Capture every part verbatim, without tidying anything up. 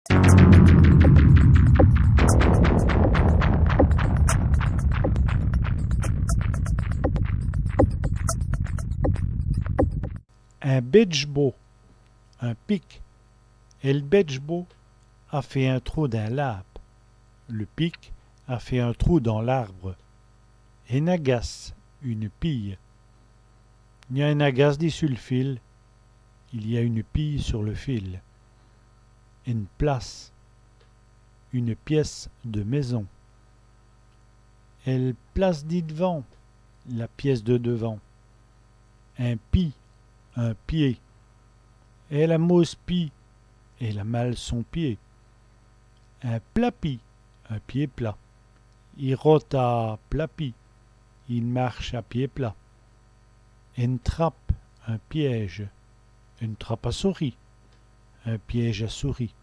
In bètch-bos, un pic. El bètch-bos a fét in trau dins l'âbe. Le pic a fait un trou dans l'arbre. Ène agace, une pie. Gn-a ène agace dissus l' fil. Il y a une pie sur le fil. Ène place, une pièce de maison. El place di d'vant, la pièce de devant. In pî, un pied. Èle a mau s' pî, elle a mal son pied. In plat pî, un pied plat. I rote à plat pî, il marche à pied plat. Ène trape, un piège. Ène trape à souris, un piège à souris.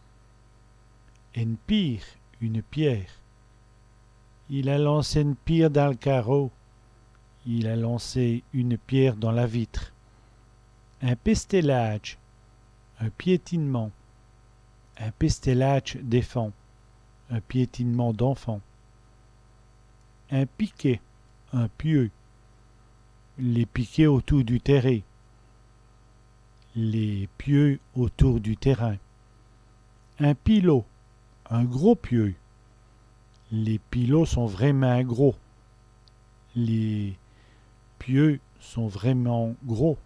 Ène pîre, une pierre. Il a lancé ène pîre dins l' cârau. Il a lancé une pierre dans la vitre. In pèstèlâdje, un piétinement. In pèstèlâdje d'èfants, un piétinement d'enfants. In pikèt, un pieu. Lès pikèts autoû du tèrin. Les pieux autour du terrain. In pilot, un gros pieu. Lès pilots sont vraîmint gros. Les pieux sont vraiment gros.